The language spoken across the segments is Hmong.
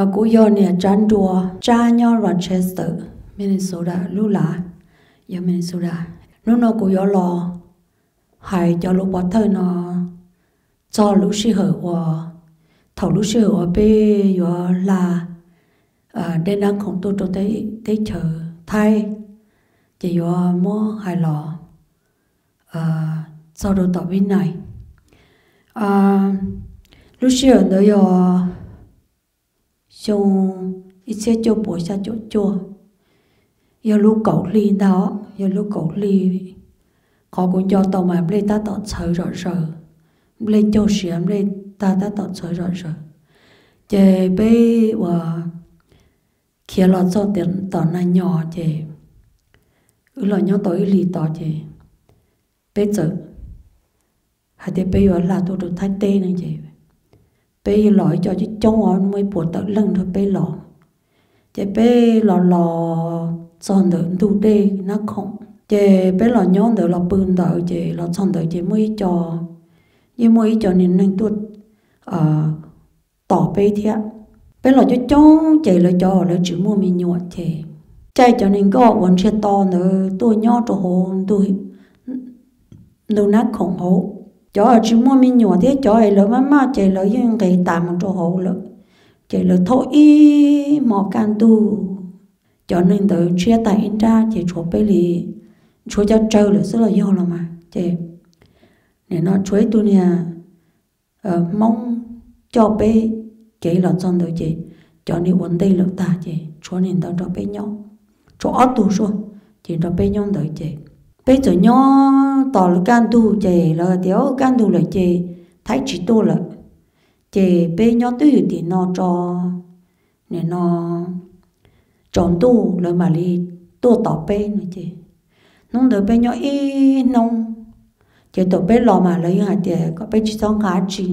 Kuv yog niam Tsav Nruas, Tsav nyob Rochester, Minnesota, lub lav yog Minnesota. Hnub no kuv yuav los hais cov lus pov thawj no txog lub sij hawm uas, thaum lub sij hawm uas peb yuav hla dej nab khoom tuaj rau teb chaws Thaib, ces yuav muab hais los txog rau tom Vib Nais. Lub sij hawm ntawd yog xyoo ib txhiab cuaj puas xya caum cuaj, yog lub kaum hli ntag os, yog lub kaum hli. Qhov kuv nco tau mas nplej tab tom txhawv zom zaws, nplej caug siav, nplej tag tab tom txhawv zom zaws. Ces peb uas khiav los txog tom Nag Nyos ces wb los nyob tau ib hlis tod ces peb txawm hais tias peb yuav hla tuaj rau Thaib teb no ces peb los ib co coob coob os, muaj ib puas tawm leej nrog peb los. Ces peb los los txog ntawm ntug dej Nab Khoom, ces peb los nyob ntawd los pw ntawd ces los txog ntawd ces muaj ib co, yeej muaj ib co niag neeg tuaj tos peb thiab. Peb los coob coob ces lawv cov lawv tsis muaj me nyuam ces caij cov niag nkoj uas ntsiag to ntawd tuaj nyob rau hauv ntug Nab Khoom hauv. Cov tsis muaj me nyuam thiab cov es lawv maj maj ces lawv yeej nqes tas mus rau hauv lawm, ces lawv thauj ib hmo kaj ntug. Cov neeg ntawd ntshiab tag ib nrab ces tshuav peb li, tshuav cov tsawg lawm xwb los yog los mas ces nim no tshuav ib tug niag Hmoob coj peb kev los txog ntawd ces cov niag ua ntej lawm tag ces tshuav niag ntawd nrog peb nyob, tshuav ob tug suab ces nrog peb nyob ntawd ces peb txawm nyob tos lawv kaj ntug ces lawv tias kaj ntug lawm ces Thaib tsis tuaj lawm. Ces peb nyob twj ywm tim no tso, nim no tsaus ntuj lawv mam li tuaj tos peb no ces hnub ntawd peb nyob ib hnub. Ces thaum peb los mas lawv yeej hais tias kom peb tsis txhob nqa tsi,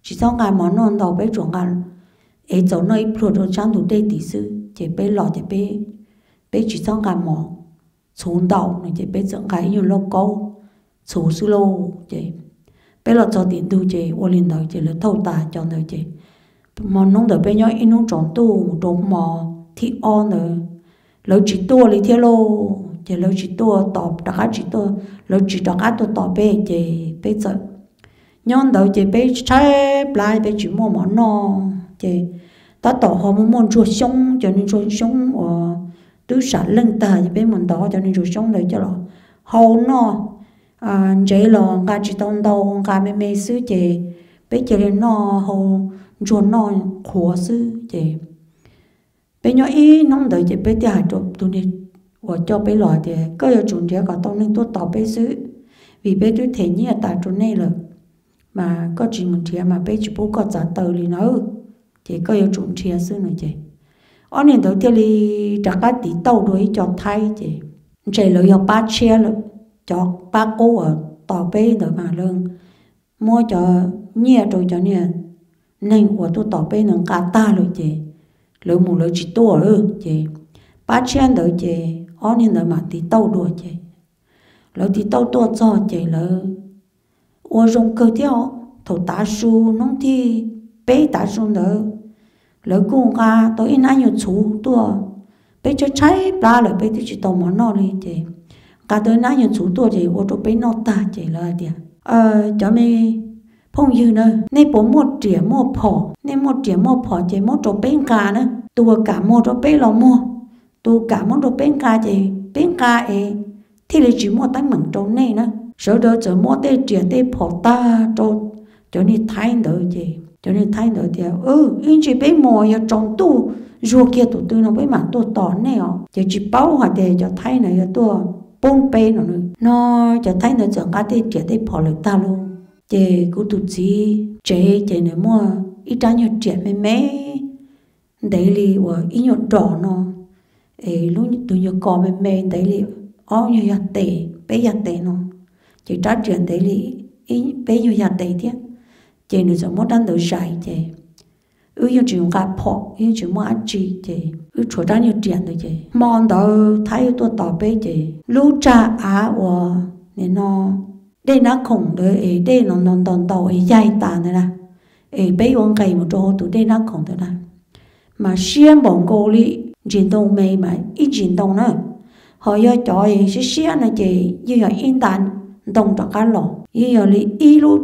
tsis txhob nqa mov noj ntau, peb tsuas nqa, es txaus noj ib pluag rau sab ntug dej tid xwb. Ces peb los ces peb, peb tsis txhob nqa mov txhuv ntau no ces peb txawm nqa ib nyuag lauj kaub txhuv xwb lauj. Ces peb los txog tim ntug ces ua li ntawd ces lawv thauj tas cov ntawd ces hmo hnub ntawd peb nyob ib hnub tsaus ntuj mus rau hmo thib ob ntawd lawv tsis tuaj li thiab lauj. Ces lawv tsis tuaj tos, rov qab tsis tuaj, lawv tsis rov qab tuaj tos peb ces peb txawm nyob ntawd ces peb tshaib plab, peb tsis muaj mov noj ces tab tom ho muaj muaj ntsuag xyoob, cov niag ntsuag xyoob uas twb sam leej tag ces peb mus ntov cov niag ntsuag xyoob ntawd coj los hau noj. Ntsev los nqa tsis tau ntau, nqa me me xwb ces peb cia li noj hau ntsuag noj qhuav xwb ces peb nyob ib hnub ntawd ces peb thiaj hais rau tus niag uas coj peb los hais tias koj yuav tsum nrhiav kom tau neeg tuaj tos peb xwb, vim peb twb them nyiaj tas rau nej lawm, mas koj tsis mus nrhiav mas peb tsis pub koj txav taw li nawb, ces koj yuav tsum nrhiav xwb no ces ob niag ntawd thiaj li rov qab tiv tauj dua ib co Thaib ces ntshe lawv yog pab tshiab lawm, cov pab qub uas tos peb ntawd mas lawv muab cov nyiaj rau cov niag neeg uas tuaj tos peb ntawd nqa tag lawm ces lawv mus lawv tsis tuaj lawm ces pab tshiab ntawd ces ob niag ntawd mam tiv tauj dua ces lawv tiv tauj tuaj txog ces lawv ua zoo kawg thiab. Thaum tav su hnub thib peb tav su ntawd lawv kuj nqa tau ib hnab nyuag txhuv tuaj, peb tshaib tshaib plab lawm peb twb tsis tau mov noj li ces nqa tau ib hnab nyuag txhuv tuaj ces ua rau peb noj tag ces lawv hais tias cov me phooj ywg na, nej puas muaj riam muaj phom? Nej muaj riam muaj phom ces muab rau peb nqa na, tus uas kam muag rau peb los muag, tus kam muab rau peb nqa ces peb nqa es thiaj li tsis muaj teeb meem rau nej na. Sawv daws txawm muab tej riam tej phom tag rau cov niag Thaib ntawd ces cov niag Thaib ntawd tias ib ntsis peb mus yog tsaus ntuj zuag kiag tus twg no peb mam tuaj tos nej os. Ces tsis paub hais tias cov Thaib ntawd yuav tuaj poob peb no no. Cov Thaib ntawd txawm nqa tej riam tej phom lawm tag lauj. Ces kuv tus txiv tsev ces nws muaj ib rab nyuag riam me me ntev li uas ib nyuag dos no, es lub tus nyuag ko me me ntev li ob nyuag yag tes peb yag tes no, ces rab riam ntev li peb nyuag yag tes thiab. Ces nws txawm muab rab ntawd zais ces wb yeej tsis nqa phom, yeej tsis muaj dab tsi ces wb tshuav rab nyuag riam ntawd ces hmo ntawd Thaib tuaj tos peb ces lub tsag av uas nim no dej Nab Khoom ntawd es dej no ntaus ntaus es yaig tas ntawd na, es peb yuav nqes mus rau hauv tus dej Nab Khoom ntawd na, mas siab npaum nkaus li ntsis ntoo me mas ib ntsis ntoo na. Ho yog cov siab siab no ces yeej yog ib nta ntoo rov qab los, yeej yog li ib lub,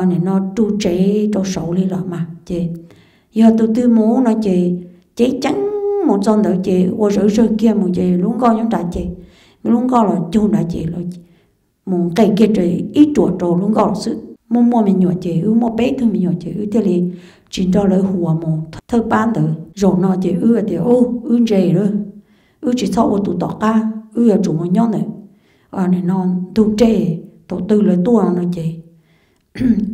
nim no ru tsev rau saud li los mas ces yog tus twg mus no ces ceev ceev mus txog ntawd ces ua zawv zawg kiag mus ces lub nkoj nyob nrad ces, lub nkoj los cug nrad ces mus nqes kiag ib ruam rau lub nkoj xwb. Muaj muaj me nyuam ces wb muaj peb tug me nyuam ces wb thiaj li tsis nrog lawv huas mus thawj pab ntawd. Zaum no ces wb tias wb ntse lawm, wb tsis txhob ua tus tom qab, wb yuav tsum mus nyob ntawm no ntug dej, thaum twg lawv tuaj no ces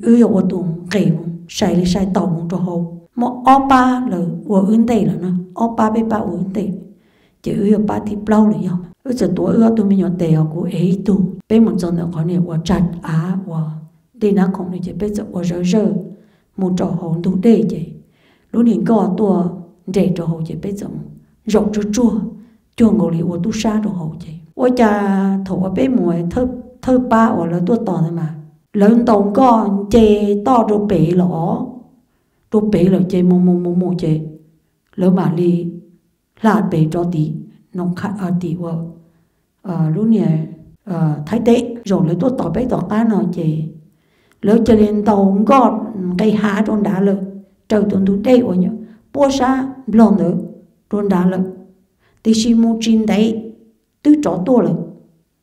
wb yuav ua tus nqes sai li sai tau mus rau hauv. Muaj ob pab lawv ua wb ntej lawm no, ob pab peb pab ua wb ntej, ces wb yog pab thib plaub lawm yog. Wb txawm tuav wb ob tug me nyuam tes ho kuv ev ib tug, peb mus txog ntawm qhov niag uas tsag av uas dej Nab Khoom no ces peb txawm ua zawv zawg mus rau hauv ntug dej ces lub niag nkoj tuaj nres rau hauv ces peb txawm mus zaum tsuag tsuag cuag nkaus li ua tub sab rau hauv ces ua cas thaum uas peb mus thawj pab uas lawv tuaj tos ntawd mas lawv ntaus nkoj nce toj rau pem lawm os, rau pem lawm ces mus mus mus mus ces lawv mam li hla pem rau tim, tim ua lub niag Thaib teb. Zaum lawv tuaj tos peb tom qab no ces lawv cia li ntaus nkoj nqis hav rau nrad lawm, raws tus ntug dej uas puab sab Nplog ntawd rau nrad lawm, tiam sis mus tsis ntev twb rov tuaj lawm,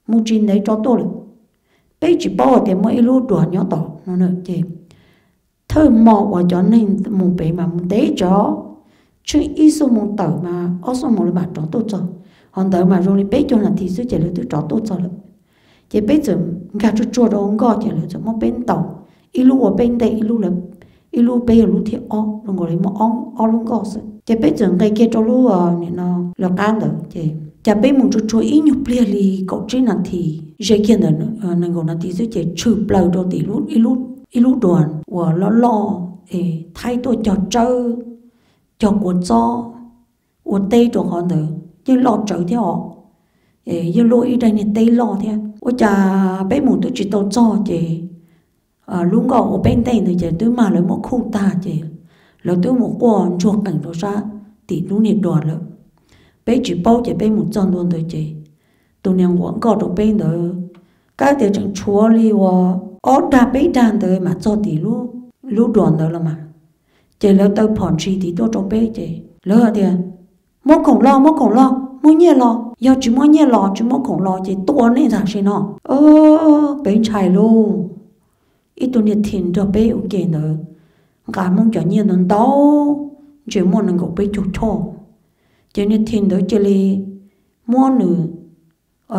mus tsis ntev rov tuaj lawm. Peb tsis paub hais tias muaj ib lub duas nyob tom no ces thawj hmo uas cov neeg mus pem mas mus ntev tso, tsheej ib xuab moos tawm mas ob xuab moos lawv mam rov tuaj txog. Ho ntawd mas zoo li peb caug nas this xwb ces lawv twb rov tuaj txog lawm. Ces peb txawm nkag tsuag tsuag rau hauv nkoj ces lawv txawm muab peb ntaus, ib lub ua peb ntej, ib lub peb yog lub thib ob, zoo nkaus li muaj ob lub nkoj xwb. Ces peb txawm nqis kiag rau lub, nim no lawv qab ntawd ces cas peb mus tsuag tsuag ib nyuag pliag li kaum tsib nas this, ze kiag ntawm nees nkaum nas this xwb ces tshwm plaws rau tim ib lub duas uas loj loj es Thaib tuaj cog tsawb, cog kua txob ua teb rau qhov ntawd, yeej loj tsawv thiab os. Yeej luaj ib daim niag teb loj thiab. Ua cas peb mus twb tsis tau txog ces lub nkoj ua peb ntej ntawd ces twb mag lawv muab khuj tag ces lawv twb mus quaj ntsuag qees rau sab tim lub niag duas lawm. Peb tsis paub ces peb mus txog ntua ntawd ces tus niag nquam nkoj rau peb ntawd, kav tias tseem tshuav li uas ob dag peb dag ntawd mam txog tim lub duas ntawd los mas. Ces lawv taw phom ntshis tid tuaj rau peb ces lawv hais tias, muab khoom los, muab khoom los, muab nyiaj los, yog tsis muab nyiaj los tsis muab khoom los ces tua nej tam sim no. Peb ntshai lauj. Ib tug niag thim nrog peb ua ke ntawd nqa Hmoob cov nyiaj ntau ntau, ntshe muaj nees nkaum peb caug choj. Ces niag thim ntawd cia li muab nws,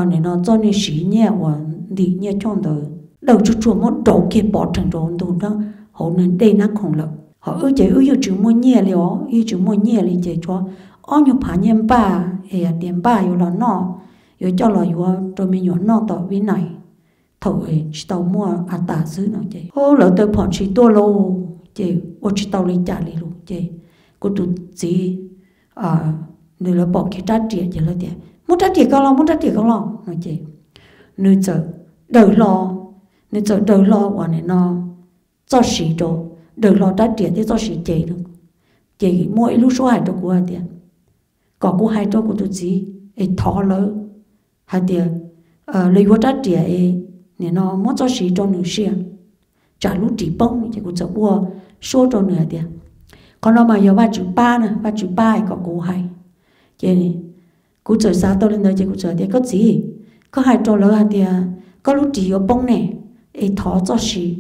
nim no txoj niag siv nyiaj uas ntim nyiaj choj ntawd daws tsuag tsuag muab rauv kiag pov rhees rau ntug hauv niag dej Nab Khoom lawm. Ho wb ces wb yeej tsis muaj nyiaj li os, yeej tsis muaj nyiaj li ces tshuav ob nyuag phav nyiaj npaj es hais tias npaj yuav los noj, yuav coj los yuav rau me nyuam noj tom Vib Nais thaum tsis tau muaj a tas xwb no ces lawv taw phom ntshis tuaj lauj, ces ua tsis tau li cas li lawm ces kuv tus txiv, nws lawv pom kiag rab riam ces lawv tias, muab rab riam ko los, muab rab riam ko los no ces nws txawm daws hlo, nws txawm daws hlo uas nim no txoj siv rau, daws hlo rab riam thiab txoj siv ces, ces muaj ib lub suab hais rau kuv hais tias, kom kuv hais rau kuv tus txiv es thov lawv hais tias lawv yuav rab riam es nim no muab txoj siv rau nws sia, tsam lub ris poob. Ces kuv txawm ua suab rau nws hais tias, qhov no mas yog Vajtswv pab na, Vajtswv pab es kom kuv hais. Ces kuv txawm xav tau li ntawd ces kuv txawm hais tias, koj txiv, koj hais rau lawv hais tias koj lub ris yuav poob ne, es thov txoj siv.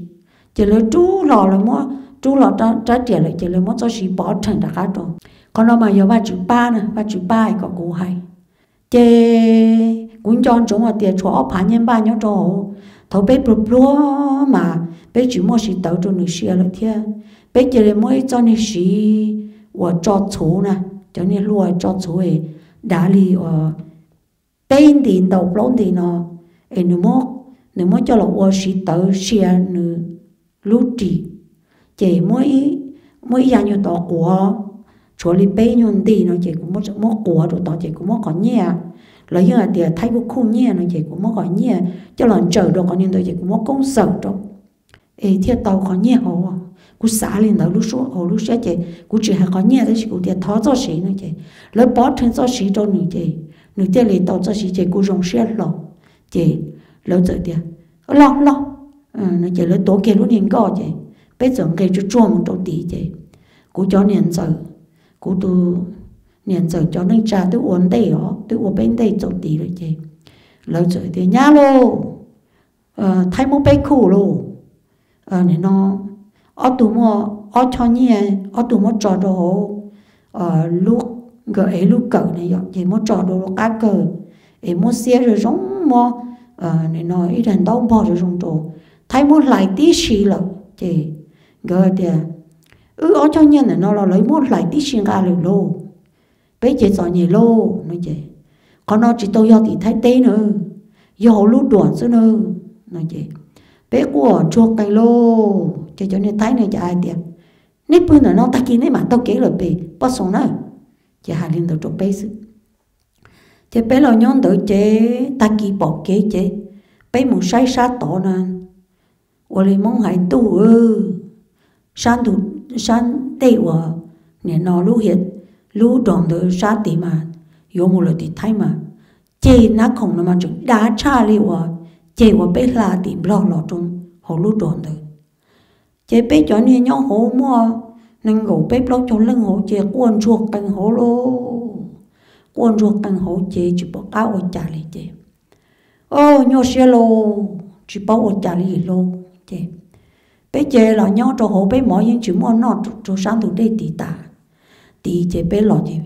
Ces lawv rub hlo, lawv muab rub hlo rab riam lawm ces lawv muab txoj siv pov rhees rov qab rau. Qhov no mas yog Vajtswv pab na, Vajtswv pab es kom kuv hais. Ces kuv nco ntsoov hais tias tshuav ob phav nyiaj npaj nyob rau hauv, thaum peb pluag pluag mas peb tsis muaj siv tawv rau nws sia lawm thiab. Peb cia li muab ib txoj niag siv uas tso txhuv na, cov niag hlua tso txhuv es dav li uas peb nti ntau plaub nti no, es nws muab coj los ua siv tawv sia nws lub ris. Ces muab ib yav nyuag tod quav, tshuav li peb nyuag nti no ces kuv muab quav rau tod ces kuv muab qhov nyiaj, lawv yeej hais tias Thaib kuj khuj nyiaj no ces kuv muab qhov nyiaj coj los ntsaws rau qhov niag ntawd ces kuv muab koob xawm rau es thiaj tau qhov nyiaj hauv. Kuv xav li ntawd lub suab hauv lub siab ces kuv tsis hais qhov nyiaj tab sis kuv tias thov txoj siv no ces lawv pov rhees txoj siv rau nws ces nws thiaj li tau txoj siv ces kuv zoo siab hlo. Ces lawv txawm tias, Los los, no ces lawv tuav kiag lub niag nkoj ces peb txawm nqis tsuag tsuag mus rau tid ces kuv cov niam ntxawm, kuv tus niam ntxawm cov neej tsa twb ua ntej os, twb ua peb ntej txaus tid lawm ces lawv txawm tias, Nyab lauj, Thaib muab peb khuj lauj. Nim no ob tug muaj ob choj nyiaj, ob tug muab tso rau hauv lub, nkawd ev lub kawm na yom, ces muab tso rau lub qab kawg es muab xiab zoo zoo, muab nim no ib daim ntaub npog zoo zoo rau. Thaib muab hlais tib si lawm ces nkawd tias, Wb ob choj nyiaj ntawm no los lawv muab hlais tib si nqa lawm lauj. Peb ces txom nyem lauj no ces, Qhov no tsis tau yog tim Thaib teb na, yog hauv lub Duam xwb na, no ces peb quaj ntsuag qees lauj. Ces cov niag Thaib ne ces hais tias, Nej pw ntawm no tag kis nej mam taug kev lawm pem poj xoos na. Ces hais li ntawd rau peb xwb. Ces peb los nyob ntawd ces tag kis pom kev ces peb mus saib sab tod na, ua li Hmoob hais ntuj, sab ntug, sab dej uas nim no lub hiav, lub dog ntawd sab tid mas yuav mus lawm tim Thaib mas, ceg nab khoom no mas tseem dav tshaj li uas ceg uas peb hla tim Nplog los rau hauv lub dog ntawd. Ces peb cov niag nyob hauv muaj nees nkaum peb plaub caug leej hauv ces quaj ntsuag qees hauv lauj. Quaj ntsuag qees hauv ces tsis pom qab ua cas li ces, O, nyuaj siab lauj, tsis paub ua cas li lauj. Ces peb ces los nyob rau hauv, peb mov yeej tsis muaj noj rau sab ntug dej tid tas. Tid ces peb los ces,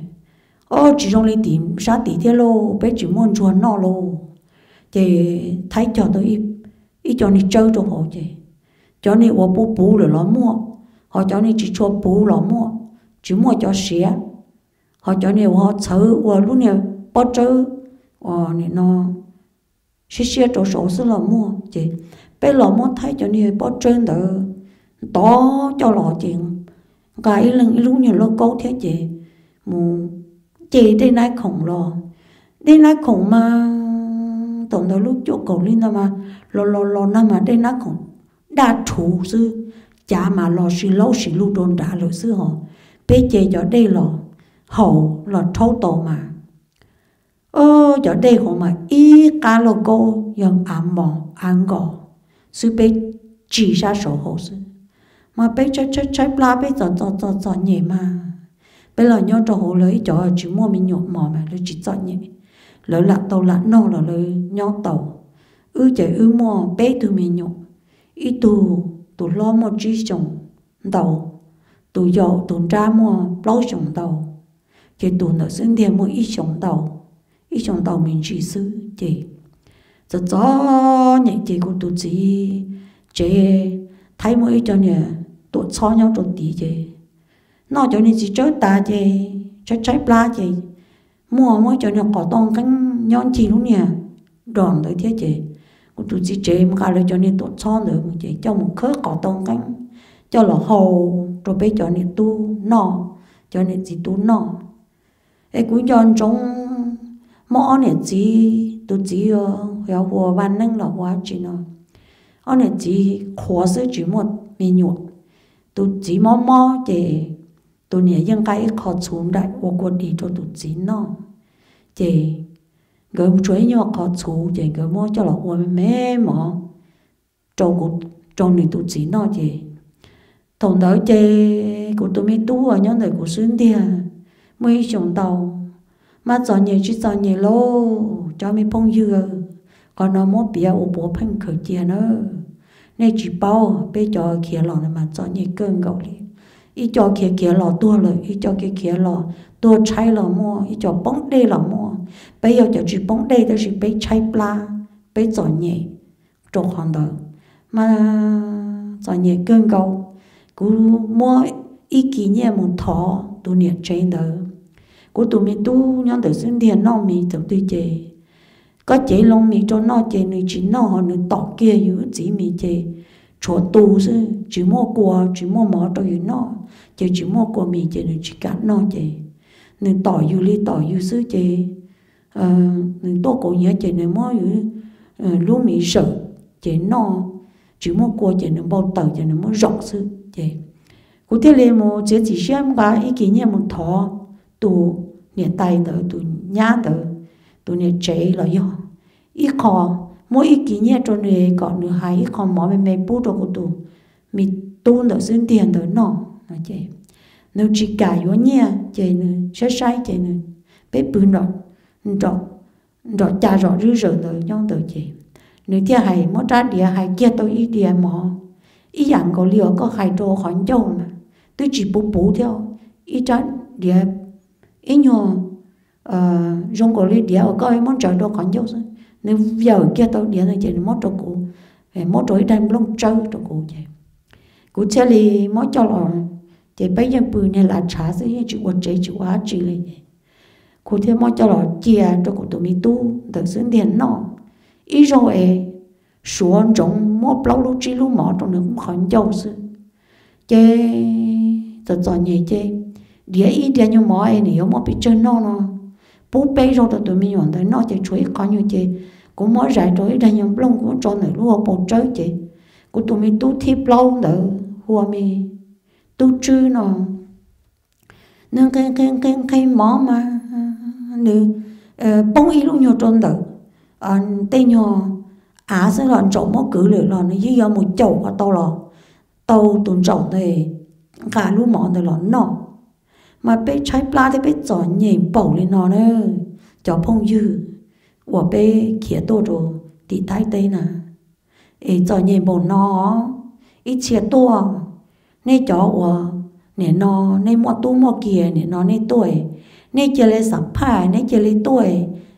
O, tsis zoo li tim sab tid thiab lauj, peb tsis muaj ntsuag noj lauj. Ces Thaib cog tau ib co niag tsawb rau hauv ces cov niag uas puv puv lawm los muaj, ho cov niag tsis tshua puv los muaj, tsis muaj cov siav, ho cov niag uas ho txhawv ua lub niag pob tsawb uas nim no siab siab rau saud xwb los muaj. Ces peb los muab Thaib cov niag pob tsawb ntawd ntov coj los ces nqa ib leeg ib lub niag lauj kaub thiab ces mus ce dej nab khoom los. Dej nab khoom mas thaum ntawd lub cuaj kaum li ntawd mas los los los no mas dej nab khoom daj rhuv xwb, cav mas los sis laub sis lug rau nrad lawm xwb hos. Peb ce cov dej los haus los rhaub tau mas, cov dej hauv mas ib qab lauj kaub yog av mos av nkos xwb, peb tsis sab saud hauv xwb. Mas peb tshaib tshaib tshaib plab, peb txom txom txom txom nyem mas peb los nyob rau hauv lawv ib co tsis muaj me nyuam mos mas lawv tsis txom nyem, lawv lam tau lam noj los lawv nyob tau. Wb ces wb muaj peb tug me nyuam, ib tug, tus hlob muaj tsib xyoos ntau, tus yau tus nrab muaj plaub xyoos ntau, ces tus ntawm xub ntiag muaj ib xyoos ntau, ib xyoos ntau me ntsis xwb ces txom txom nyem ces kuv tus txiv tsev Thaib muaj ib co niag tuam txhob nyob rau tid ces noj cov niag txiv tsawb tas ces tshaib tshaib plab ces muaj muab cov niag qos tauj nqeeb nyob ncig lub niag dog ntawd thiab ces kuv tus txiv tsev mus nqa lawv cov niag tuam txhob ntawd mus ces coj mus khawb qos tauj nqeeb coj los hau rau peb cov niam tub noj, cov niam txiv tub noj. Es kuv nco ntsoov muaj ob niam txiv, tus txiv yog hu ua Vaj Neeb los hu ua dab tsi no, ob niam txiv qhuav xwb tsis muaj me nyuam. Tus txiv mob mob ces tus niam yeej nqa ib qho txhuv nraim ua kua dis rau tus txiv noj. Ces nkawd tshuav ib nyuag qhov txhuv ces nkawd muab coj los ua me me mov rau, rau nws tus txiv noj ces thaum ntawd ces kuv tus me tub uas nyob ntawm kuv xub ntiag muaj ib xyoos ntau, mas txom nyem tsis txom nyem lauj cov me phooj ywg, qhov no muab piav ua puav pheej khaws cia na. Nej tsis paub, peb cov khiav los no mas txom nyem kawg nkaus li. Ib co khiav khiav los tuag lawm, ib co khiav khiav los tuag tshaib los muaj, ib co poob dej los muaj. Peb yog cov tsis poob dej tab sis peb tshaib plab, peb txom nyem rau qhov ntawd, mas txom nyem kawg nkaus. Kuv muab ib kis nyiaj mus thov tus niam tsev ntawd, kuv tus me tub nyob ntawm xub ntiag noj mis thaum twg ces koj cev loo mis rau noj ces nws tsis noj, ho nws tom kiag yus txiv mis ces tshuav tu xwb, tsis muaj kua tsis muaj mov rau yus noj, ces tsis muaj kua mis ces nws tsis kam noj ces nws tom yus li tom yus xwb ces nws tuaj kauv nyiav ces nws muab yus lub mis zawm ces noj, tsis muaj kua ces nws npau taws ces nws muab zaum xwb ces Kuv thiaj li mus txiav txim siab nqa ib kis nyiaj mus thov tus niam tais ntawd, tus nyab ntawd, tus niam tsev los yog ib qho, muab ib kis nyiaj rau nws kom nws hais ib qho mov me me pub rau kuv tus me tub ntawm xub ntiag ntawd noj no ces nws tsis kam yuav nyiaj ces nws saib saib ces nws, peb pw nram, nram cas zom zeb zaws ntawd nyob ntawd ces nws thiaj hais muab rab diav hais kiag tau ib diav mov ib yam nkaus li uas koj hais rau qhov ncauj mas twb tsis puv puv thiab, ib rab diav ib nyuag zoo nkaus li diav uas koj muab ntsaws rau qhov ncauj xwb. Nws yawm kiag tau diav ntawd ces nws muab rau kuv, muab rau ib daig nplooj tsawb rau kuv ces kuv thiaj li muab coj los, ces peb yeej pw niag lav tshav xwb yeej tsis ua tsev tsis ua dab tsi li ces kuv thiaj muab coj los cia rau kuv tus me tub ntawm xub ntiag noj. Ib zaug es suav ntsoov muab plaub lub tsib lub mov rau nws qhov ncauj xwb. Ces txom txom nyem ces diav ib diav nyuag mov es nws yuav muaj pes tsawg noj no, pub peb zaug rau tus me nyuam ntawd noj ces tshuav ib qho nyuag ces kuv muab zais rau ib daig nyuag nplooj kuv tso ntawm lub hauv paus tsawb ces kuv tus me tub thib plaub ntawd hu ua me tub tswb no, nws nqhis nqhis nqhis mov mas nws poob ib lub nyuag rau ntawm tej nyuag av xwb los ntsaum muab kwv lawm los nws yeej yuav mus caum kom tau los tau tus ntsaum ntawd nqa lub mov ntawd los noj. Mas peb tshaib plab thiab peb txom nyem npaum li no na, cov phooj ywg uas peb khiav tuaj rau tim Thaib teb na, es txom nyem npaum no, ib txhia tuaj, nej cov uas nim no nej muaj tub muaj kiag nim no nej tuaj, nej cia li xam phaj nej cia li tuaj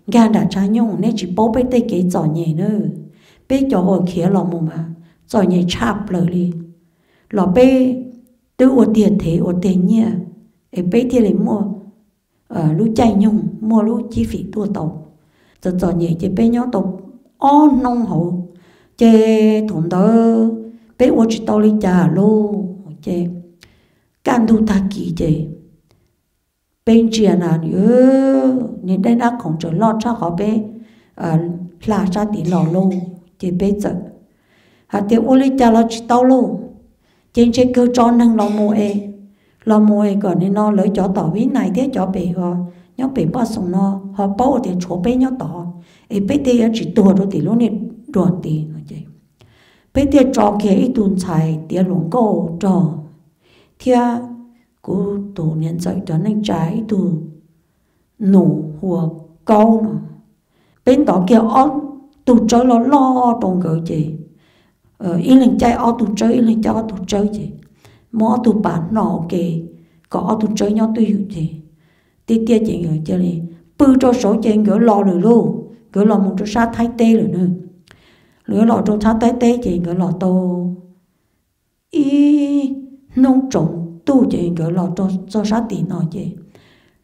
nkag nram tshav nyoog, nej tsis paub peb tej kev txom nyem na. Peb cov uas khiav los mus mas txom nyem tshaj plaws li, los peb twb ua tiag thev ua tiag nyiaj es peb thiaj li muaj lub caij nyoog muaj lub cib fim tuaj tau. Txom txom nyem ces peb nyob tau ob hnub hauv, ces thaum ntawd peb ua tsis tau li cas lauj, ces kaj ntug tag kis ces peb ntsia na, niag dej nab khoom tseem loj tshaj qhov peb hla sab tid los lauj, ces peb txawm hais tias ua li cas los tsis tau lauj, ces ntshe kawg tso neeg los mus es, los mus es kom nim no lawv cov tom Vib Nais thiab cov pem, nyob pem Paj Xoom no ho paub tias tshuav peb nyob tod, es peb thiaj yuav tsis tuag rau tim lub niag duam tid no ces peb thiaj tso kiag ib tug ntxhais tiav hluas nkauj rog thiab kuv tus niam ntxawm cov neej tsa ib tug nus hu ua Kaub no. Peb ntov kiag ob tug tsawb loj loj rau nkawd ces ib leeg caij ob tug tsawb, ib leeg caij ob tug tsawb ces muab ob tug pas hno ua ke kom ob tug tsawb nyob twj ywm ces tiag tiag ces nkawd cia li pw rau saud ces nkawd los lawm lauj, nkawd los mus rau sab Thaib teb lawm na. Nkawd los rau sab Thaib teb ces nkawd los tau ib hnub tsaus ntuj ces nkawd los txog sab tim no ces,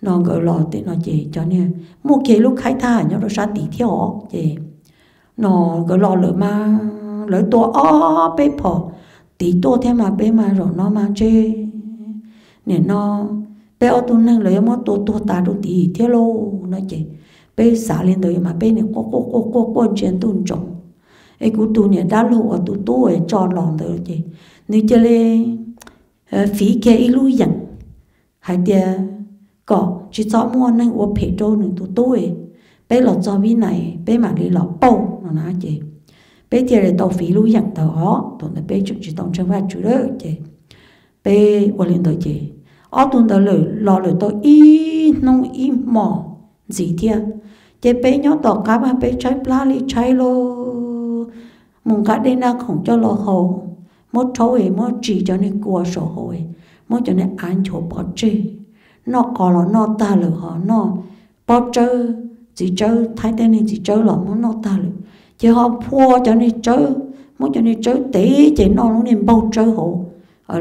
no nkawd los tim no ces cov niag muaj kiag ib lub khaib thab ham nyob rau sab tid thiab os ces, no nkawd los lawm mas lawv tua ob peb phom tid tuaj thiab mas peb mas zaum no mas ntshe nim no peb ob tug neeg lawv yuav muab tua tuag tas rau tid thiab lauj no ces peb xav li ntawd mas peb nim quaj quaj quaj quaj quaj ntsia ntuj ntsoov. Es kuv tus niam dab laug uas tus tub tso los ntawd ces nws cia li fiv kiag ib lub yeem hais tias kom tsis txhob muaj neeg ua phem rau nws tus tub, peb los txog Vib Nais peb mam li los pauj no na ces peb thiaj li tau fiv lub yeem ntawd os. Thaum ntawd peb tseem tsis tau ntseeg Vajtswv lawm ces peb ua li ntawd ces ob tug ntawd lawm los lawm tau ib hnub ib hmos ntxiv thiab. Ces peb nyob tom qab mas peb tshaib plab li tshaib lauj, mus nqa dej naj khoom coj los haus, muab rhaub es muab tsis cov niag kua saum hauv, muab cov niag av nchuav pov tseg, noj qos los noj tag lawm ho noj pob tsawb, txiv tsawb Thaib tej niag txiv tsawb los muab noj tag lawm, ces ho phua cov niag tsawb, muab cov niag tsawb tev ces noj lub niag npaug tsawb hauv,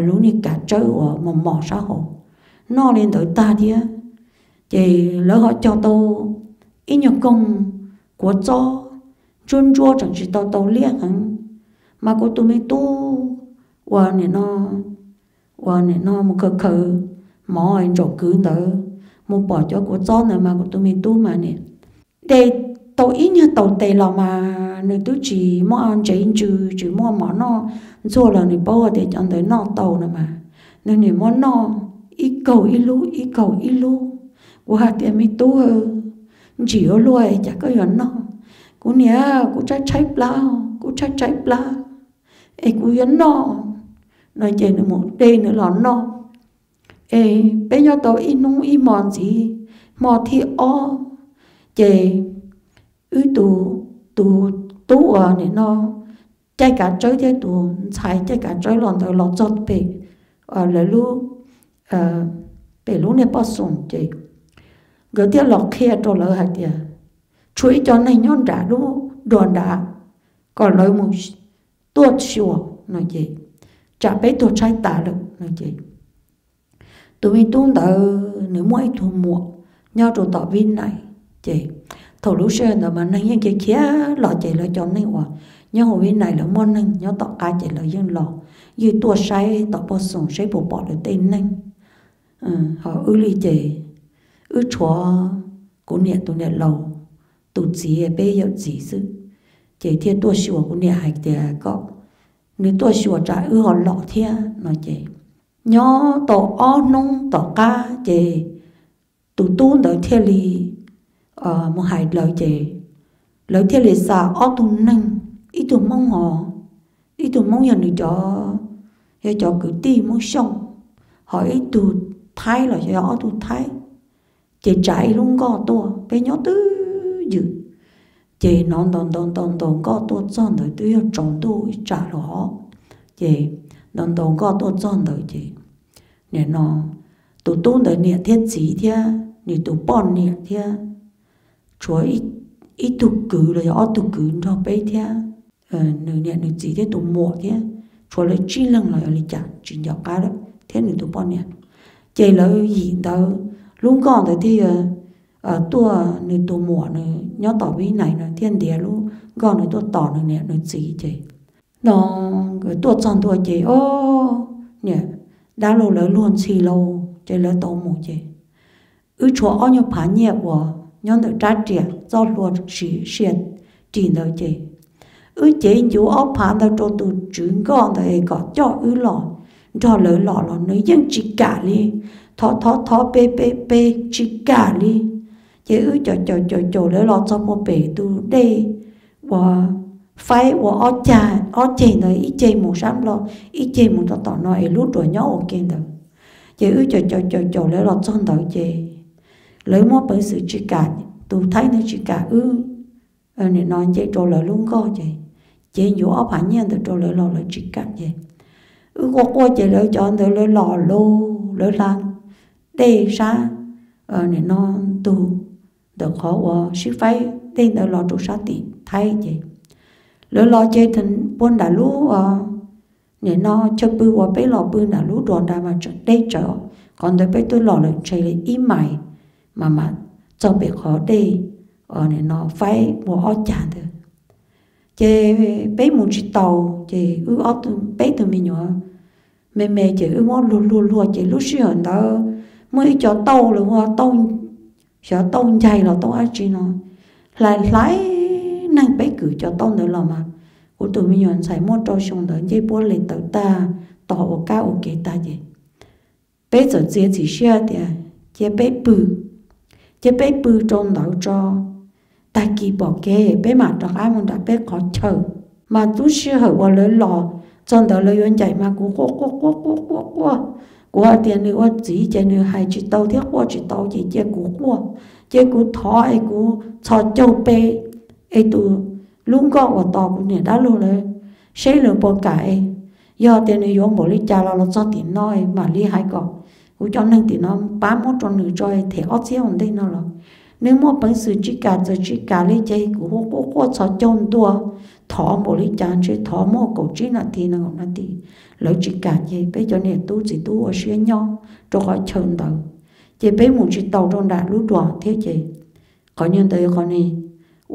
lub niag kav tsawb uas mos mos sab hauv, noj li ntawd tag thiab. Ces lawv ho cog tau ib nyuag koog kuav txob ntsuab ntsuab tseem tsis tau tau liab heev, mas kuv tus me tub uas nim no, uas nim no mus khaws khaws mov ntsaum kwv ntawd, mus pom cov kuav txob ntawd mas kuv tus me tub mas nim de tau ib nyuag taus tes los mas nws twb tsis muaj ntsev ntsws tsis muaj mov noj ntxuag los nws paub tias cov ntawd noj tau no mas, Nws niam muab noj ib kaug ib lub ib kaug ib lub. Kuv hais tias, Me tub, ntsim ua luaj es cas koj yuav noj? Kuv niam, kuv tshaib tshaib plab, kuv tshaib tshaib plab es kuv yuav noj no ces nws mus de nws los noj. Es peb nyob tau ib hnub ib hmo ntxiv, hmo thib ob ces wb tus, tus tub uas nim no caij kav tsawb thiab tus ntxhais caij kav tsawb los ntawd los txog pem, lawv lub, pem lub niag poj xoom ces nkawd thiaj los qhia rau lawv hais tias tshuav ib co neeg nyob nram lub duas nrad kom lawv mus tuaj xyuas no ces tsam peb tuag tshaib tas lawm no ces tus me tub ntawd nws muaj ib tug muam nyob rau tom Vib Nais. Ces thaum lub sij hawm ntawd mas neeg yeej khiav khiav los ces lawv cov neeg uas nyob hauv Vib Nais lawv muaj neeg nyob tom qab ces lawv yeej los, yeej tuaj saib tom poj xoom saib puas pom lawv tej neeg. Ho wb li ces wb tshuav kuv niam tus niam laus, tus txiv peb yawm txiv xwb, ces thiaj tuaj xyuas. Kuv niam hais tias kom nws tuaj xyuas tsam wb ho los thiab no ces nyob tau ob hnub tom qab ces tus tub ntawd thiaj li mus hais lawv ces lawv thiaj li xa ob tug neeg, ib tug Hmoob hos, ib tug Hmoob yog nws cov, yog cov kwv tij Hmoob Xyooj, ho ib tug Thaib los yog ob tug Thaib, ces tsav ib lub nkoj tuaj. Peb nyob twj ywm ces hnov ntaus ntaus ntaus ntaus nkoj tuaj txog ntawd twb yog tsaus ntuj ib tsam los os. Ces ntaus ntaus nkoj tuaj txog ntawd ces nim no tus tub ntawd niam thiab txiv thiab nws tus poj niam thiab tshuav ib tug kwv los yog ob tug kwv nrog peb thiab, nws niam nws txiv thiab tus muam thiab tshuav lawv tsib leeg los yog li cas tsis nco qab lawm thiab nws tus poj niam. Ces lawv yim ntawd lub nkoj ntawd thiaj yog tuaj, nws tus muam nws nyob tom Vib Nais no thiaj ntiav lub nkoj nws tuaj tos nws niam nws txiv ces no nkawd tuaj txog ntua ces o, niam dab laug lawv luag ntxhi lauj ces lawv tau mus ces wb tshuav ob nyuag phav nyiaj uas nyob ntawm rab riam txoj hlua sia ris ntawd ces wb cev ncuv ob phav ntawd rau tus tswv nkoj ntawd es kom coj wb los nrog lawv los los nws yeej tsis kam li, thov thov thov pe pe pe tsis kam li. Ces wb caum caum caum caum lawv los txog puag pem tus dej uas faib ua ob cag, ob ceg ntawd, ib ceg mus sab Nplog, ib ceg mus rau tom no es lub duas nyob ua ke ntawd. Ces wb caum caum caum caum lawv los txog ntawd ces lawv muaj peev xwm tsis kam, tus Thaib ntawd tsis kam wb nim no nce rau lawv lub nkoj ces cev ncuv ob phav nyiaj ntawd rau lawv los lawv tsis kam ces wb quaj quaj ces lawv cov ntawd lawv los lawv hla dej sab nim no ntug ntawm qhov uas sib faib dej ntawd los rau sab tim Thaib ces lawv los ces puag nram lub nim no chaw pw uas peb los pw nram lub duas nrad mas tseem deb tsawv, qhov ntawd peb twb los lawm ntshe li ib mais mas mam txog pem qhov dej nim no faib ua ob cag ntawd. Ces peb mus tsis taus ces wb ob, peb tug me nyuam me me ces wb muab luag luag luag ces lub sij hawm ntawd muaj ib co tauj los ua tauj, xyov tauj ncaig los tauj dab tsi no hlais hlais neeg, peb kwv cov tauj ntawd los mas kuv tus me nyuam ntxhais muaj rau xyoo ntawd ncej puab le tawv tag, tos ua kab ua kev tag ces peb txawm txiav txim siab tias cia peb pw, cia peb pw rau ntawd tso, tag kis pom kev peb mam rov qab mus nram peb qhov chaw. Mas lub sij hawm uas lawv los txog ntawd lawv yuav ncaim mas kuv quaj quaj quaj quaj quaj quaj, kuv hais tias nws ua txiv ces nws hais tsis tau thiab quaj tsis tau ces cia kuv quaj, ces kuv thov es kuv txhos caug pe es tus lub nkoj uas tos kuv niam dab laug lawv seb lawv puas kam es yog tias nws yuav npaum li cas los los txog tim no mam li hais kom kuv cov neeg tim no pab muab rau nws tso them ob txhiab ua ntej no los nws muaj peev xwm tsis kam, txawm tsis kam li ces kuv hu quaj quaj txhos caug ntua, thov npaum li cas ntshe thov muaj kaum tsib nas this no kaum nas this lawv tsis kam ces peb cov niam tub txiv tub ua siab nyob rau qhov chaw ntawd, ces peb mus tsis tau rau nram lub duas thiab ces qhov nyuag ntawd qhov ni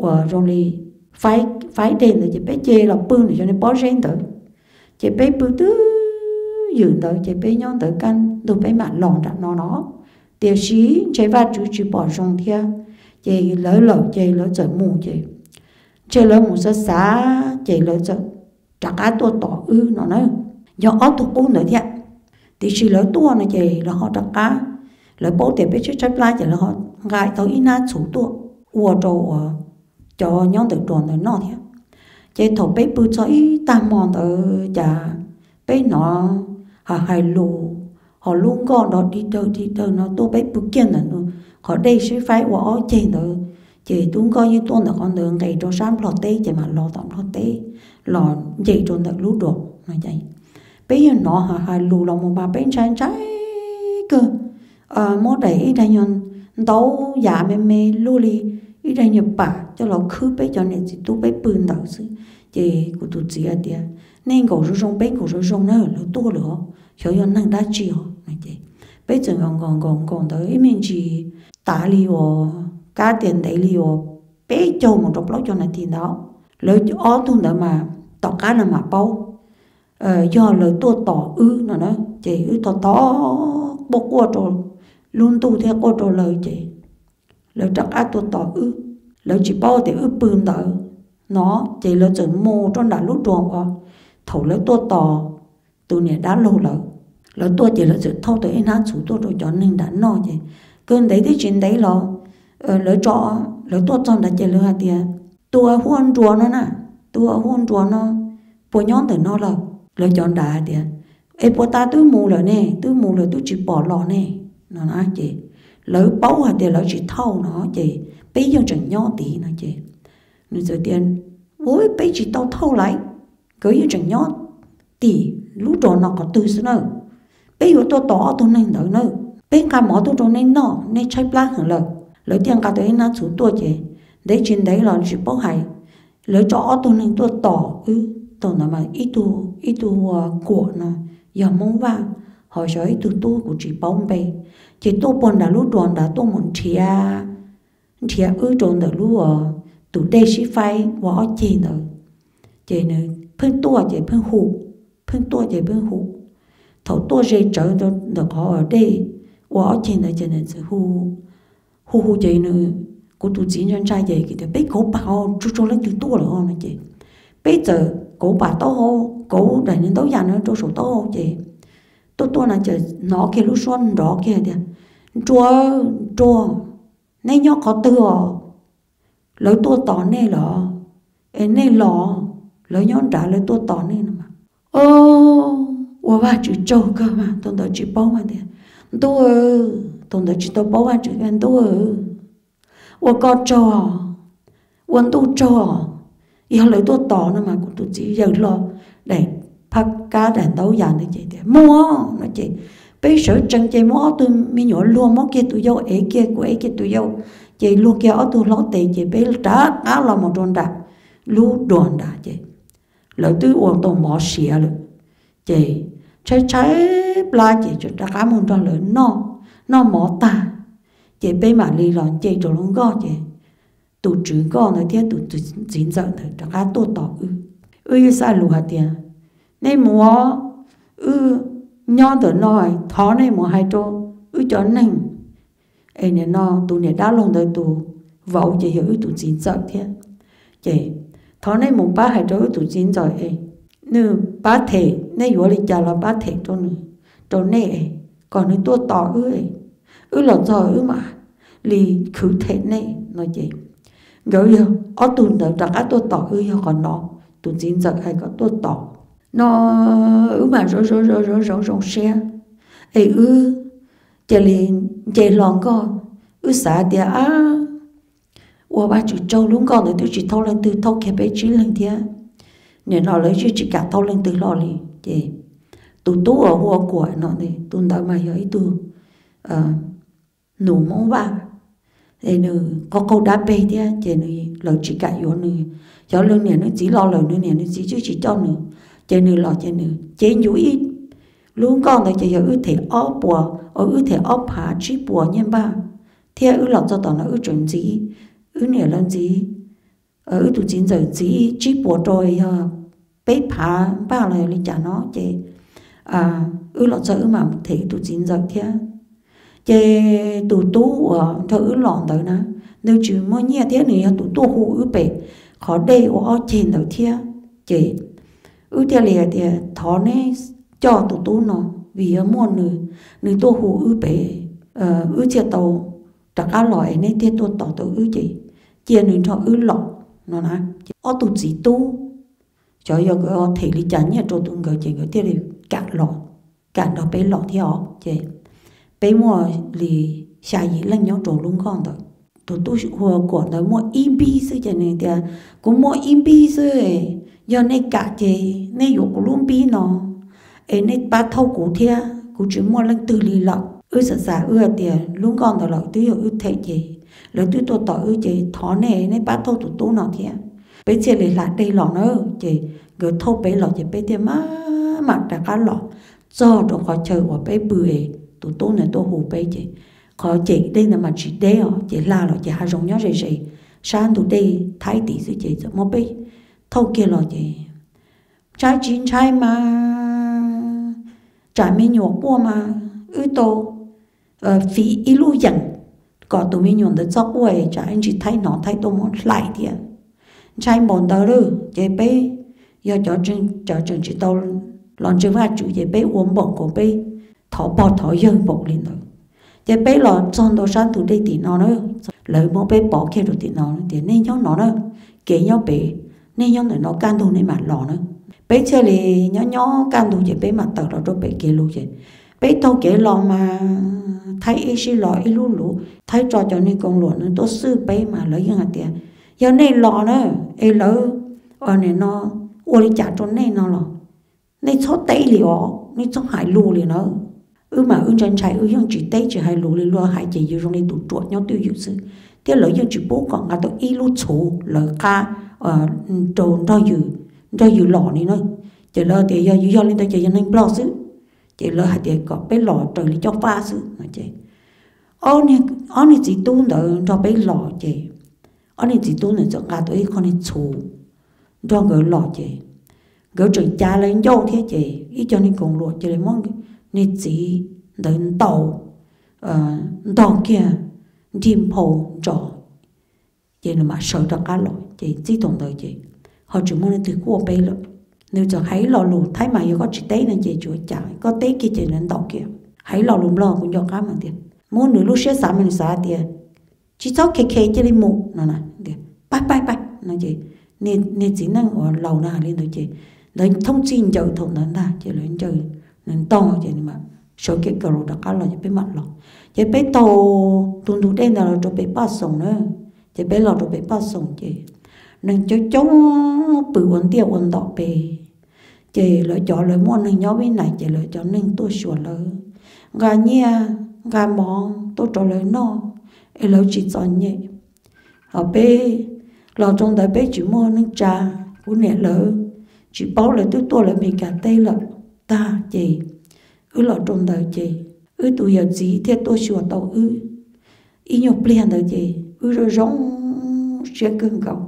uas zoo li faib dej ntawd ces peb cia los pw ntawm cov niag pob zeb ntawd. Ces peb pw twj ywm ntawd ces peb nyob ntawd kaj ntug peb mam los nram no no. Tiam sis ntshe Vajtswv tsis pom zoo thiab, ces lawv lawm ces lawv txawm mus ces ntshe lawv mus xav xav ces lawv txawm rov qab tuaj tos wb no na. Yog ob tug qub ntawd thiab, Tiam sis lawv tuaj no ces lawv ho rov qab, lawv paub tias peb tshaib tshaib plab ces lawv ho nqa tau ib hnab txhuv tuaj ua rau uas cov nyob ntawm duas ntawd noj thiab. Ces thaum peb pw txog ib tag hmo ntawd cas peb hnov hais lus, ho lub nkoj nrov dig dawg dig dawg no tuaj, peb pw kiag ntawm qhov dej sib faib ua ob ceg ntawd, ces lub nkoj yeej tuaj ntawm qhov ntawd nqes rau sab Nplog teb ces mam los tom Nplog teb, los nce rau ntawm lub duas no. Peb yeej hnov hais lus los mus mas peb ntshai ntshai kawg, muab daim ib daig nyuag ntaub yam me me luaj li ib daig nyuag pam coj los khwb peb cov niam txiv tub peb pw ntawd xwb. Ces kuv tus txiv hais tias, nej nkaum zoo zoo, peb nkaum zoo zoo na, lawv tuaj lawm os, xyov yog neeg dab tsi os no. Ces peb txawm nkaum nkaum nkaum nkaum ntawd ib me ntsis tas li uas, kab tias ntev li uas peb caug mus rau plaub caug nas this ntawd, lawv ob tug ntawd mas tom qab no mam paub yog lawv tuaj tos wb no na. Ces wb tos tos quaj quaj rau lub ntuj thiab quaj rau lawv ces lawv rov qab tuaj tos wb. Lawv tsis paub tias wb pw ntawd no, ces lawv txawm mus rau nram lub duas uas thaum lawv tuaj tos tus niam dab laug lawv. Lawv tuaj ces lawv txawm thauj tau ib hnab txhuv tuaj rau cov neeg nram noj ces kawg ntev thiab tsis ntev los lawv tso, lawv tuaj txog nrad ces lawv hais tias, tus huaj nruas no na, tus huaj nruas no puas nyob ntawm no lawm? Lawv cov nrad hais tias, es puas tas twb mus lawm ne, twb mus lawm twb tsis pom los ne no. Ces lawv paub hais tias lawv tsis thauj no ces peb yeej tseem nyob tid no. Ces nws txawm tias, ua peb tsis tau thauj lawm, nkawd yeej tseem nyob tim lub duas no qhov twg xwb na. Peb yuav tuaj tos ob tug neeg ntawd na, peb nqa mov tuaj rau nej noj, nej tshaib plab heev lawm. Lawv thiaj nqa tau ib hnab txhuv tuaj ces ntev tsis ntev los tsis paub hais, lawv tso ob tug neeg tuaj tos wb. Thaum ntawd mas ib tug, ib tug hu ua Kuam no yog Hmoob Vaj, ho xyov ib tug tub kuv tsis paub npe, ces tuaj puag nram lub duas nrad tuaj mus nrhiav, nrhiav wb rau ntawm lub, tus dej sib faib ua ob ceg ntawd. Ces nws pheej tuaj ces pheej hu, pheej tuaj ces pheej hu. Thaum tuaj ze tsawv ntawm qhov dej ua ob ceg ntawd ces nws txawm hu, hu hu ces nws, kuv tus txiv ntshai ntshai ces tias, peb kauv pam tsuag tsuag leej twg tuaj lawm no. Ces peb txawm kauv pam taub hau, kauv daim ntaub yam no rau saum taub hau ces tuaj tuaj no ces hnov kiag lub suab nrov kiag tias, nruas, nruas, nej nyob qhov twg os? Lawv tuaj tos nej los, es nej los, lawv nyob nrad lawv tuaj tos nej no mas. O, ua Vajtswv tsaug kawg mas tus ntawd tsis paub mas tias, ntuj, tus ntawd tsis tau paub Vajtswv, ntuj, ua koj tsaug, ua ntuj tsaug, yog lawv tuaj tos no mas. Kuv tus txiv yawm hlo daim phab kab daim ntaub yam ntawd ces tias, muaj no ces peb sawv tsees ces muab ob tug me nyuam luag, muab kiag tus yau ev kiag, kuv ev kiag tus yau, ces luag kiag ob tug hlob tes ces peb rov qab los mus rau nram lub duas nrad ces lawv twb ua tau mov siav lawm. Ces tshaib tshaib plab ces rov qab mus nrog lawv noj, noj mov tag ces peb mam li los nce rau lub nkoj ces tus tswv nkoj ntawd thiab tus txiv ntxawm ntawd rov qab tuaj tos wb. Wb yeej xav lus hais tias, nej mus, wb nyob ntawm no, thov nej mus hais rau wb cov neeg es nim no tus niam dab laug ntawd tus vauv ces yog wb tus txiv ntxawm thiab. Ces thov nej mus pab hais rau wb tus txiv ntxawm es nws pab them, nej yuav li cas los pab them rau nws, rau nej es kom nws tuaj tos wb, wb los txog wb mam li khwv them nej no. Ces nkawd yog ob tug ntawd rov qab tuaj tos wb yog qhov no, tus txiv ntxawm hais kom tuaj tos no, wb mam zoo zoo zoo zoo zoo siab es wb cia li nce hlo nkoj. Wb xav tias, ab, ua Vajtswv tsaug, lub nkoj ntawd twb tsis thauj leej twg, thauj kiag peb tsib leeg thiab, nim no lawv yeej tsis kam thauj leej twg hlo li. Ces tus tub uas hu ua Kuam no, tus ntawd mas yog ib tug nus Hmoob Vaj, es nws qaug qaug dab peg thiab ces lawv tsis kam yuav nws. Xyov leej niam leej txiv los lawm, nws niam nws txiv twb tsis coj nws, ces nws los ces nws cev ncuv ib lub nkoj ntawd ces yog wb them ob puas, wb them ob phav tsib puas nyiaj npaj, thiab wb los txog tom no wb tseem ntxiv, wb niam lawv ntxiv, wb tus txiv ntxawm ntxiv tsib puas rau yog peb phav npaj los yog li cas no ces wb los txog wb mam them wb tus txiv ntxawm thiab. Ces tus tub uas nrog wb los ntawd na, nws tsis muaj nyiaj thiab nws yog tus tuaj hu wb pem qhov dej ua ob ceg ntawd thiab. Ces wb thiaj li hais tias thov neb coj tus tub no vim yog muaj nws, nws tuaj hu wb pem, wb thiaj tau rov qab los es nej thiaj tuaj tos tau wb ces cia nws nrog wb los no na. Ces ob tug txiv tub, xyov yog nkawd them li cas nyiaj rau tus nkawd ces nkawd thiaj li kam los, kam nrog peb los thiab os. Ces peb muaj li xya yim leej nyob rau lub nkoj ntawd. Tus tub hu ua Kuam ntawd muaj ib npib xwb ces nws tias, kuv muaj ib npib xwb, yog nej kam ces nej yuav kuv lub npib no es nej pab thauj kuv thiab, kuv tsis muaj leej twg li lawm. Wb xav xav wb hais tias lub nkoj ntawd lawm twb yog wb them ces lawv twb tuaj tos wb ces thov nej, nej pab thauj tus tub no thiab. Peb thiaj li hla dej los na. Ces nkawd thauj peb los ces peb thiaj maj mam rov qab los txog rau qhov chaw uas peb pw es tus tub ntawd tuaj hu peb ces qhov ceg dej ntawd mas tsis deb os, ces hla los ces hav zoov nyob ze ze sab ntug dej Thaib tid xwb ces txawm muab peb thauj kiag los ces ntshai tsis ntshai mas tsam me nyuam quaj mas wb tau fiv ib lub yeem kom tus me nyuam ntawd txhob quaj es tsam ib ntsis Thaib hnov Thaib tuaj muab hlais thiab. Ntshai npaum ntawd lawm ces peb yog cov tseem tsis tau los ntseeg Vajtswv ces peb ua npaum nkaus peb thov pog thov yawg npaum li ntawd. Ces peb los txog ntua sab ntug dej tim no na, lawv muab peb pov kiag rau tim no tias nej nyob no na, kev nyob pem, nej nyob ntawm no kaj ntug nej mam los na. Peb thiaj li nyob nyob kaj ntug ces peb mam tawm los rau pem kev lus ces peb taug kev los mas Thaib ib sij los ib lub luv, Thaib tso cov neeg koom luam nws tuaj xwb peb mas lawv yeej hais tias yog nej los na es lawv nim no ua li cas rau nej no los nej txhob teb li os, nej txhob hais lus li na. Wb mas wb ntshai ntshai wb yeej tsis teb tsis hais lus li, luag hais ces yus zoo li tus ruam nyob twj ywm xwb, thiab lawv yeej tsis pub kom nqa tau ib lub txhuv lawv qab rau nrog yus los li na. Ces lawv tias yog yus yog li ntawd ces yog neeg Nplog xwb, ces lawv hais tias kom peb los raws li cov fab xwb no ces ob niag txiv tub ntawd nrog peb los ces ob niag txiv tub ntawd txawm nqa tau ib qho niag txhuv nrog nkawd los ces nkawd tseem cav lawv ncauj thiab ces ib co neeg koom luam cia li muab niag txiv ntawd ntaus, ntog kiag nrig nphau ntsos, ces nws mam sawv rov qab los ces txij thaum ntawd ces ho tsis muaj leej twg kuaj peb lawm. Nws txawm hais ib lo lus Thaib mas yog koj tsis teb no ces tsis ua cas, koj teb kiag ces nws ntaus kiag. Hais ib lo lus Nplog kuv nco qab mas tias muab nws lub siab xav mas nws xav tias tsis txhob khe khe cia li mus no na, tias pab pab pab no ces niag txiv neej uas laus na hais li ntawd ces lawv thooj txij ncaws thaum ntawd ntag ces lawv ncaws, nws ntog ces nws mam sawv kev kaus lus rov qab los ces peb mam los. Ces peb taug tus ntug dej ntawd los rau pem Paj Xoom na. Ces peb los rau pem Paj Xoom ces neeg coob coob pw ua ntiaj ua ntog pem. Ces lawv cov lawv muaj neeg nyob Vib Nais ces lawv cov neeg tuaj xyuas lawv, nqa nyiaj nqa mov tuaj rau lawv noj es lawv tsis txom nyem. Ho peb los rau ntawd peb tsis muaj neej tsa, kuv niam lawv tsis paub, lawv twb tuaj lawv Meskas teb lawm tag ces wb los rau ntawd ces wb tus yawm txiv thiaj tuaj xyuas tau wb ib nyuag pliag ntawd ces wb zoo zoo siab kawg nkaus.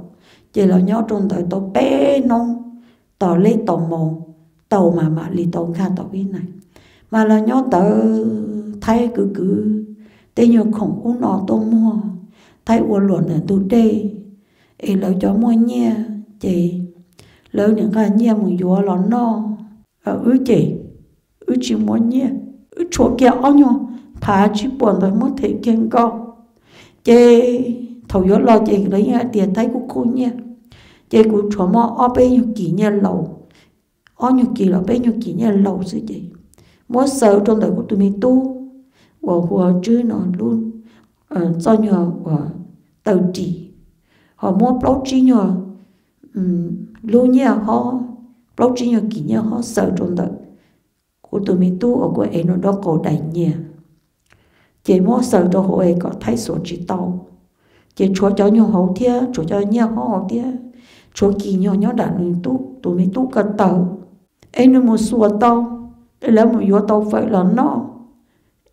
Ces los nyob rau ntawd tau peb hnub, tos leb tos mos, tau mas mam li tau nkag tom Vib Nais. Mas los nyob ntawd Thaib kwv kwv tej nyuag khoom ub no tuaj muag, Thaib ua luam ntawm ntug dej, es lawv cov muaj nyiaj ces lawv nim nqa nyiaj mus yuav los noj. Wb ces wb tsis muaj nyiaj, wb tshuav kiag ob nyuag phav tsib puas ntawd muab them kiag nkauj. Ces thaum yuav los ces lawv yeej hais tias Thaib kuj khuj nyiaj, ces kuv tshuav muaj ob peb nyuag kis nyiaj laus, ob nyuag kis los peb nyuag kis nyiaj laus xwb ces muab xaws rau ntawm kuv tus me tub uas hu ua Tswb no lub txoj nyuag uas taw ris, ho muab plaub tsib nyuag lub nyiaj hob, plaub tsib nyuag kis nyiaj hob xaws rau ntawm kuv tus me tub uas kuv ev nws nraub qaum daim nyias, ces muab xaws rau hauv es kom Thaib xuas tsis tau. Ces tshuav cov nyuag hauv thiab tshuav cov nyiaj hob hauv thiab tshuav kis nyuag nyob nram nws tus me tub ko taw, es nws mus xuas tau, es lawv mus yuav tau fawm los noj,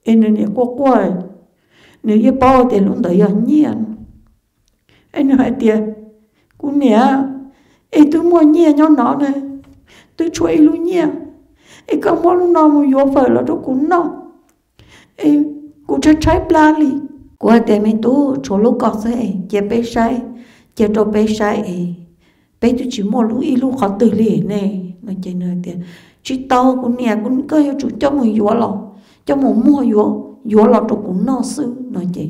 es nws niam quaj quaj, nws yeej paub tias lub ntawd yog nyiaj. Es nws hais tias, kuv niam, es twb muaj nyiaj nyob no ne, twb tshuav ib lub nyiaj, es koj muab lub no mus yuav fawm los rau kuv noj, es kuv tshaib tshaib plab li. Kuv hais tias me tub, tshuav lub ko xwb, cia peb saib, cia rau peb saib es peb twb tsis muaj lub ib lub qhov twg li ne. No ces nws hais tias, Tsis tau, kuv niam, kuv, koj yuav tsum coj mus yuav los, coj mus muag yuav, yuav los rau kuv noj xwb no ces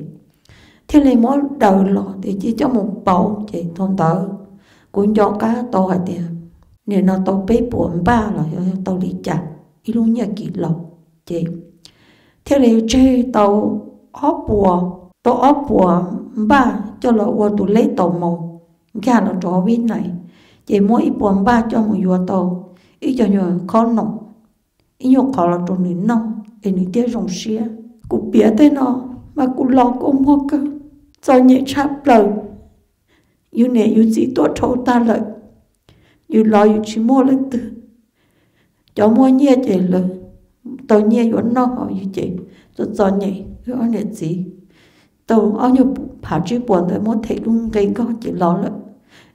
thiaj li muab daws los tias cia coj mus pauv. Ces thaum ntawd kuv nco qab tau hais tias nim no tau peb puas npaj los yog tau li cas ib lub nyiaj kis los, ces thiaj li tseg tau ob puas, tau ob puas npaj coj los ua tus leb taus maus nkag los rau hauv Vib Nais, ces muab ib puas npaj coj mus yuav tau ib co nyuag khob noom, ib nyuag qhov los rau nws noj es nws thiaj zoo siab. Kuv piav tej no mas kuv los kuj muag kawg, txom nyem tshaj plaws. Yus niam yus txiv tuaj dhau tag lawm, yus los yus tsis muaj leej twg. Cov muaj nyiaj ces lawv tau nyiaj yuav noj, ho yus ces txom txom nyem, wb ob niam txiv tau ob nyuag phav tsib puas ntawd muab them lub nqe nkoj ces los lawm,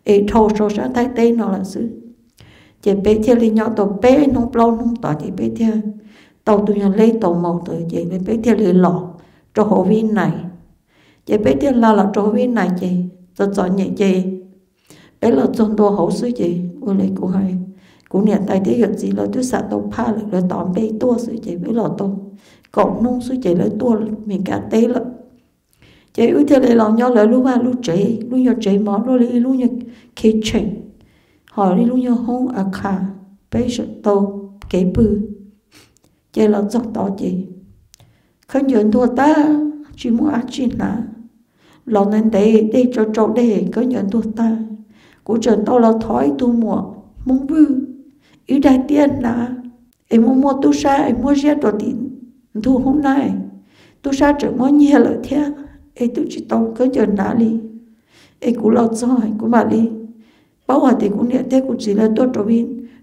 es dhau sau sab Thaib teb no lawm xwb. Ces peb thiaj li nyob tau peb hnub plaub hnub tod ces peb thiaj tau tus nyuag leb taus maus ntawd ces peb thiaj li los rau hauv Vib Nais. Ces peb thiaj li los rau hauv Vib Nais ces txom txom nyem ces peb los txog ntua hauv xwb ces ua li kuv hais, kuv niam tais thiab yawm txiv lawv twb xam tau phaj lawm, lawv tos npe tuaj xwb ces peb los tau kaum hnub xwb ces lawv tuaj Meskas teb lawm. Ces wb thiaj li los nyob lawv lub vaj lub tsev, lub nyuag tsev mov luaj li ib lub nyuag kitchen, ho ib lub nyuag hoob a khas, peb sawv tau kev pw. Ces los txog tod ces khaub ncaws ntuag tag, tsis muaj dab tsi hnav. Los ntev ntev dej tsau tsau dej, khaub ncaws ntuag tag. Kuv tseem tau los thov ib tug muam Hmoob Vwj ib daim tiab hnav, es muaj muaj tub sab es muab ziab rau tim ntug hoob nab, tub sab tseem muab nyiag lawm thiab, es twb tsis tau khaub ncaws hnav li. Es kuv los txog kuv mam li paub hais tias kuv niam thiab kuv txiv lawv tuaj rau,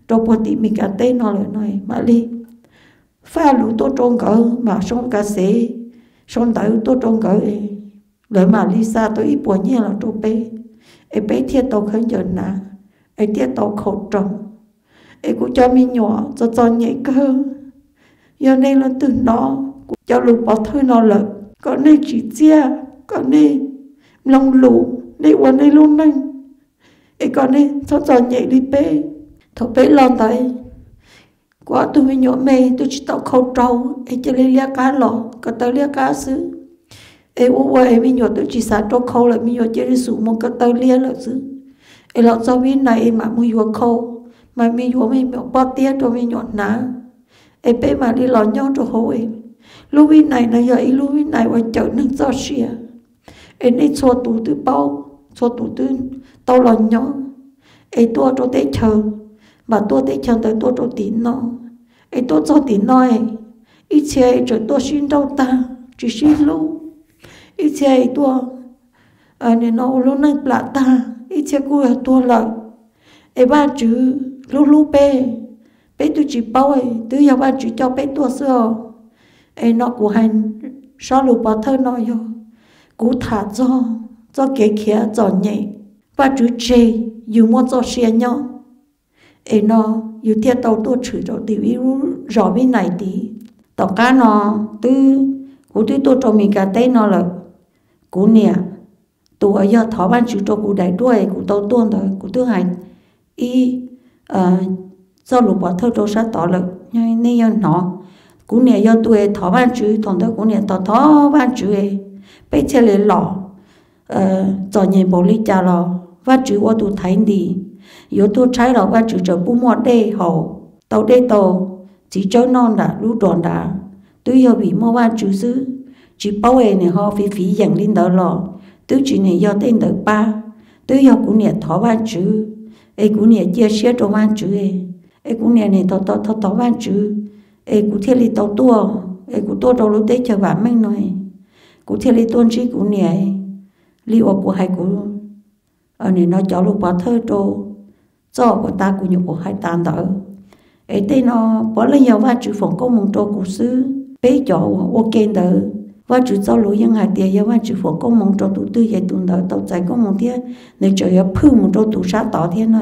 rau puag tim Meskas teb no lawm no, mam li faj lus tuaj rau nkawd, mam sau kas xev, sau ntawv tuaj rau nkawd, lawv mam li xa tau ib puas nyiaj los rau peb, es peb thiaj tau khaub ncaws hnav, es thiaj tau khau rau. Es kuv cov me nyuam txom txom nyem kawg, yog nej leej twg hnov kuv cov lus pov thawj no lawm, kom nej tsim txiaj, kom nej mloog lus, nej ua nej lub neej, es kom nej txhob txom nyem li peb. Thaum peb los ntawd, kuv ob tug me nyuam me twb tsis tau khau rau, es cia li liab qab los ko taw liab qab xwb. Es ua ua es me nyuam twb tsis xav rau khau lawm, me nyuam cia li xub mus ko taw liab lawm xwb. Es los txog Vib Nais es mam mus yuav khau, mam mus yuav me nyuam pob tiab rau me nyuam hnav, es peb mam li los nyob rau hauv. Lub Vib Nais no yog ib lub Vib Nais uas cawm neeg txoj sia, es nej txhua tus twb paub, txhua tus twb tau los nyob, es tuaj rau teb chaws, mam tuaj teb chaws ntawd tuaj rau tim no, es tuaj txog tim no, ib txhia tseem tuaj sib nrauj tag, tsis sib hlub, ib txhia tuaj nim no ua lub neej plam tag, ib txhia kuj yog tuag lawm. Es Vajtswv hlub hlub peb, peb twb tsis paub, twb yog Vajtswv coj peb tuaj xwb os. Es no kuv hais sob lus pov thawj no yog kuv tham txog txoj kev khiav txom nyem, Vajtswv tseg yus muaj txoj sia nyob. Es no yus thiaj tau tuaj tshwm rau tim ib lub zos Vib Nais tid. Tom qab no twb, kuv twb tuaj rau Mes Kas teb no lawm, kuv niam tus uas yog thov Vajtswv rau kuv daim duab es kuv tau tuaj ntawd kuv twb hais ib txoj lus pov thawj rau sab tod lawm, nej yeej hnov. Kuv niam yog tus es thov Vajtswv, thaum ntawd kuv niam thov thov Vajtswv, peb thiaj li los. Txom nyem npaum li cas los Vajtswv ua tus thaiv ntis, yuav tuag tshaib los Vajtswv tseem pub muaj dej haus, tau dej tau txiv tsawb noj nram lub duas nrad, twb yog vim muaj Vajtswv xwb. Tsis paub es nim ho fiv fiv yeem li ntawd los twb tsis nim yog tej ntawd pab, twb yog kuv niam thov Vajtswv, es kuv niam cia siab rau Vajtswv, es kuv niam nim thov thov thov Vajtswv, es kuv thiaj li tau tuaj, es kuv tuaj rau lub teb chaws vam meej no, kuv thiaj li tuaj ntsib kuv niam, li uas kuv hais kuv nim no cov lus pov thawj rau txoj uas tas kuv nyuam qhuav hais tas ntawd. Es tej no puav leej yog Vajtswv foom koob hmoov rau kuv xwb. Peb cov uas ua ke ntawd, Vajtswv txoj lus yeej hais tias yog Vajtswv foom koob hmoov rau tus twg ces tus ntawd tau txais koob hmoov thiab nws tseem yuav phwj mus rau tus sab tod thiab no.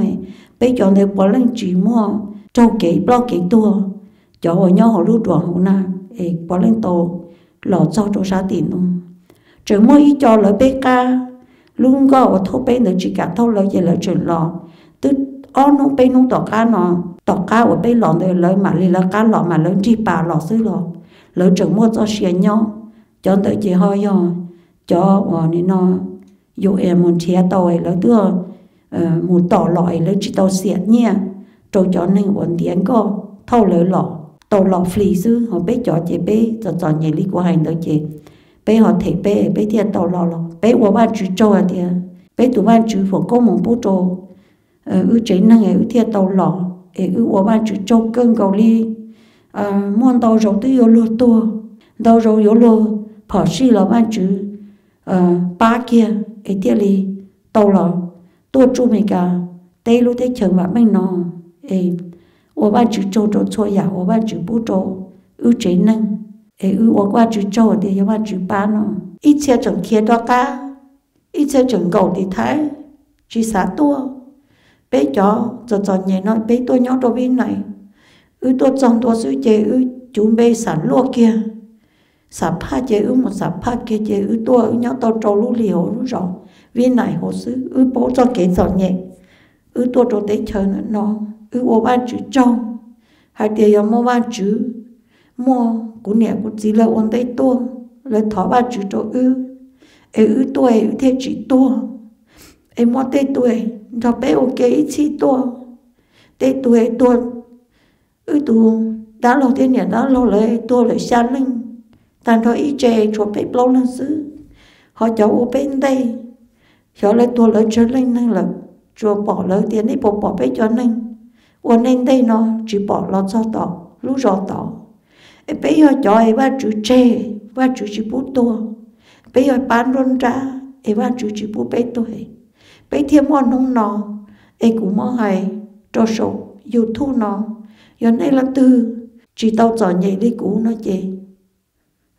Peb cov ntawd puav leej tsis muaj raug kev ploj kev tuag, cov uas nyob hauv lub duas hauv na, es puav leej tau los txog rau sab tim no. Tseem muaj ib co lawv peb qab, lub nkoj uas thauj peb ntawd tsis kam thauj lawv ces lawv tseem los. Twb ob hnub peb hnub tom qab no tom qab uas peb los ntawd lawv mam li lawv qab los mas lawv nrig pas los xwb los lawv tseem muaj txoj sia nyob. Cov ntawd ces ho yog cov uas nim no yus es mus nrhiav tau es lawv twb mus tom los es lawv tsis tau xiam nyiaj rau cov neeg uas ntiav nkoj thauj lawv los tau los flis xwb. Ho peb cov ces peb txom txom nyem li kuv hais ntawd ces peb ho them peb, peb thiaj tau los los peb ua Vajtswv tsaug hais tias peb tus Vajtswv foom koob hmoov pub rau wb tsev neeg es wb thiaj tau los, es wb ua Vajtswv tsaug kawg nkaus li. Muaj ntau zaus twb yuav luag tuag, ntau zaus yuav luag phom sij los Vajtswv pab kiag es thiaj li tau los tuaj tsuj Meskas teb lub teb chaws vam meej no. Es ua Vajtswv tsaug rau txhua yam uas Vajtswv pub rau wb tsev neeg, es wb ua Vajtswv tsaug tias yog Vajtswv pab no. Ib txhia tseem khiav rov qab, ib txhia tseem nkaum tim Thaib tsis xav tuaj. Peb cov txom txom nyem no peb tuaj nyob rau Vib Nais, wb tuaj txog ntua xwb ces wb cuv npe xam luaj kiag, xam phaj ces wb mus xam phaj kiag ces wb tuaj wb nyob tau rau lub hlis hauv lub zos Vib Nais hauv xwb. Wb paub txoj kev txom nyem, wb tuaj rau teb chaws ntawm no, wb ua Vajtswv tsaug hais tias yog muaj Vajtswv, muaj kuv niam kuv txiv lawv ua ntej tuaj, lawv thov Vajtswv rau wb, es wb tuaj es wb thiaj tsim tuag. Es muaj tej tug nrog peb ua ke ib txhij tuaj, tej tug tuag, wb tus dab laug thiab niam dab laug lawv tuag lawm xya leej, tag nrho ib tse tshuav peb plaub leeg xwb. Ho cov ua peb ntej, xyov lawv tuag lawv tsawg leej neeg lawm, tsuas pom lawv tias nej puas pom peb cov neeg ua nej ntej no tsis pom los txog tom lub zos tod. Es peb yog cov es Vajtswv tseg, Vajtswv tsis pub tuag, peb yog pab nruab nrab es Vajtswv tsis pub peb tuag. Peb thiaj muaj hnub no, es kuv muab hais rau saum YouTube no, yog nej leej twg tsis tau txom nyem li kuv no ces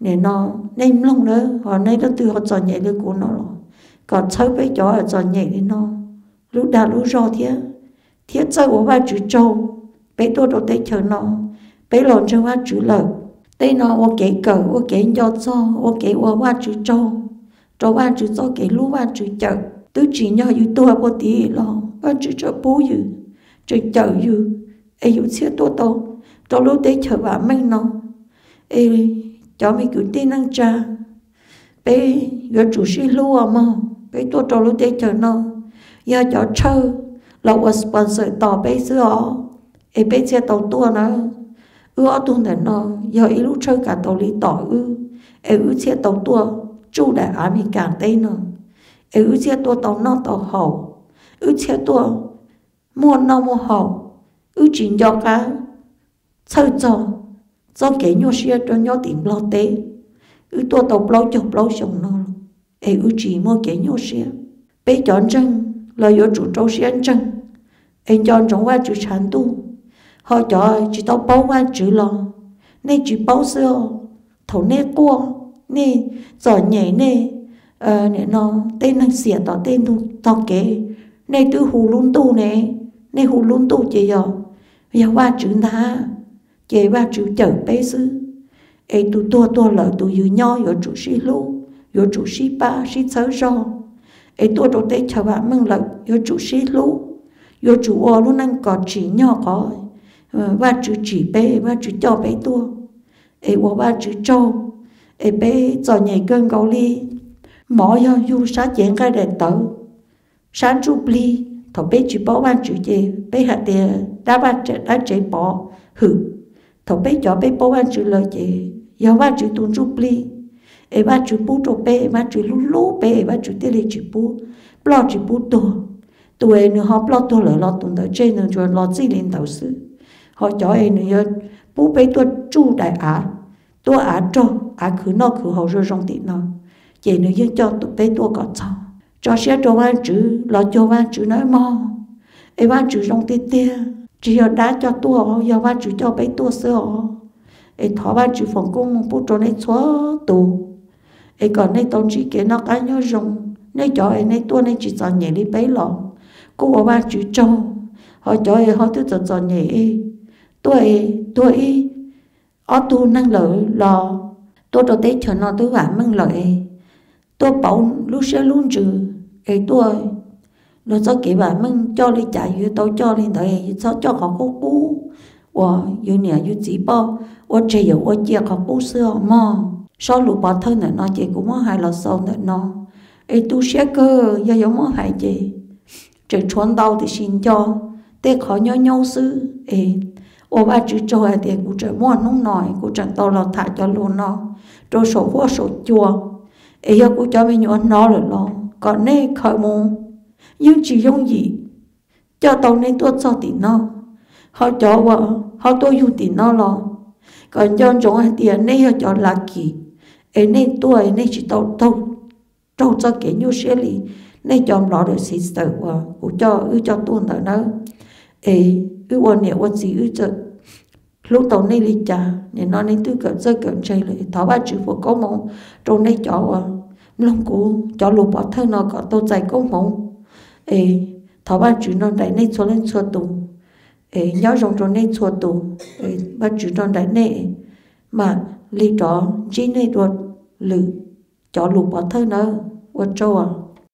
nim no nej mloog na, ho nej leej twg ho txom nyem li kuv no los kom txhawb peb cov txom nyem li no lub dag lub zog thiab, thiab txawj ua Vajtswv tsaug. Peb tuaj rau teb chaws no, peb los ntseeg Vajtswv lawm. Tej no ua kev kawm, ua kev nco txog, ua kev ua Vajtswv tsaug, rau Vajtswv txoj kev hlub Vajtswv cawm. Twb tsim nyog yus tuag puag tim los Vajtswv tseem pub yus, tseem cawm yus, es yus thiaj tuaj tau rau lub teb chaws vam meej no. Es cov me kwv tij neej tsa, peb yuav tsum sib hlub os mog. Peb tuaj rau lub teb chaws no, yog cov tshawj los ua sponsor tos peb xwb os, es peb thiaj tau tuaj na. Wb ob tug ntawm no yog ib lub tshawj kav taus li tom wb, es wb thiaj tau tuaj tsuj daim Amelikas teb no, es wb thiaj tuaj tau noj tau haus, wb thiaj tuaj muaj noj muaj haus. Wb tsis nco qab txhawj txog txoj kev nyuaj siab rau nyob tim Nplog teb. Wb tuaj tau plaub caug plaub xyoo no, es wb tsis muaj kev nyuaj siab. Peb cov ntseeg los yuav tsum rau siab ntseeg, es nco ntsoov Vajtswv tshav ntuj. Ho cov tsis tau paub Vajtswv los nej tsis paub xwb os. Thaum nej quaj, nej txom nyem, nej nim no tej neeg xiam tom tej ntug tog kev, nej twb hu lub ntuj ne. Nej hu lub ntuj ces yog, yog Vajtswv ntag, ces Vajtswv cawm peb xwb. Es tus tuag tuag lawm, tus yws nyob yuav tsum sib hlub, yuav tsum sib pab sib txhawb zog. Es tuaj rau teb chaws vam meej lawm yuav tsum sib hlub, yuav tsum ua lub neej kom tsim nyog qhov Vajtswv tsim peb, Vajtswv coj peb tuaj. Es ua Vajtswv tsaug, es peb txom nyem kawg nkaus li. Mov yog yug sab cev nqaij daim tawv, sab ntsuj plig. Thaum peb tsis paub Vajtswv ces peb hais tias dab vaj dab tsev pov hwm. Thaum peb cov peb paub Vajtswv lawm ces yog Vajtswv tus ntsuj plig, es Vajtswv pub rau peb, Vajtswv hlub hlub peb, Vajtswv thiaj li tsis pub ploj tsis pub tuag. Tus es nws ho ploj tuag lawm los tus ntawd tseg, nws tsuas los txij li ntawd xwb. Ho cov es nws yuav pub peb tuaj tsuj daim av, tuaj av rog, av khwv noj khwv haus zoo zoo tim no, ces nws yeej coj peb tuaj kom txog. Tso siab rau Vajtswv, los cuag Vajtswv nawb mog. Es Vajtswv zoo tiag tiag, tsis yog dab coj tuaj, yog Vajtswv coj peb tuaj xwb os. Es thov Vajtswv foom koob hmoov pub rau nej txhua tus, es kom nej tau ntsib kev noj qab nyob zoo. Nej cov es nej tuaj nej tsis txom nyem li peb los kuj ua Vajtswv tsaug. Ho cov es ho twb txom txom nyem, tuaj es tuag ib ob tug neeg lawm los tuaj rau teb chaws no twb vam meej lawm es tuaj pauv lub siab lub ntsws, es tuaj luag txoj kev vam meej coj li cas yus yuav tau coj li ntawd, yus txhob coj qhov qub qub uas yus niam yus txiv poj ua tseg yuav ua cia qhov qub xwb os mog. Sob lus pov thawj ntawm no ces kuv muab hais los xaus ntawm no, es tu siab kawg yog yuav muab hais ces tseem tshuav ntau tiam sis nco tej qhov nyob nyob xwb es ua Vajtswv tsaug hais tias kuv tseem muaj hnub no es kuv tseem tau los tham cov lus no rau saum huab saum cua, es yog kuv cov me nyuam hnov lawm los kom nej khaws mus yeej tsis yooj yim coj tau nej tuaj txog tim no, ho cov uas ho tuaj yug tim no los kom nco ntsoov hais tias nej yog cov lucky es nej tuaj es nej tsis tau raug txoj kev nyuaj siab li nej cov nplog dawm xis tawm uas kuv coj wb coj tuaj ntawd nawb. Es wb ua niam ua txiv wb txawm hlub tau nej li cas, nim no nej twb kawm txawj kawm ntse lawm, thov Vajtswv foom koob hmoov rau nej cov uas mloog kuv cov lus pov thawj no kom tau txais koob hmoov, es thov Vajtswv nrog nraim nej txhua leej txhua tus, es nyob zoo rau nej txhua tus, Vajtswv nrog nraim nej, mam li rov ntsib nej dua lwm cov lus pov thawj nawb, ua tsaug.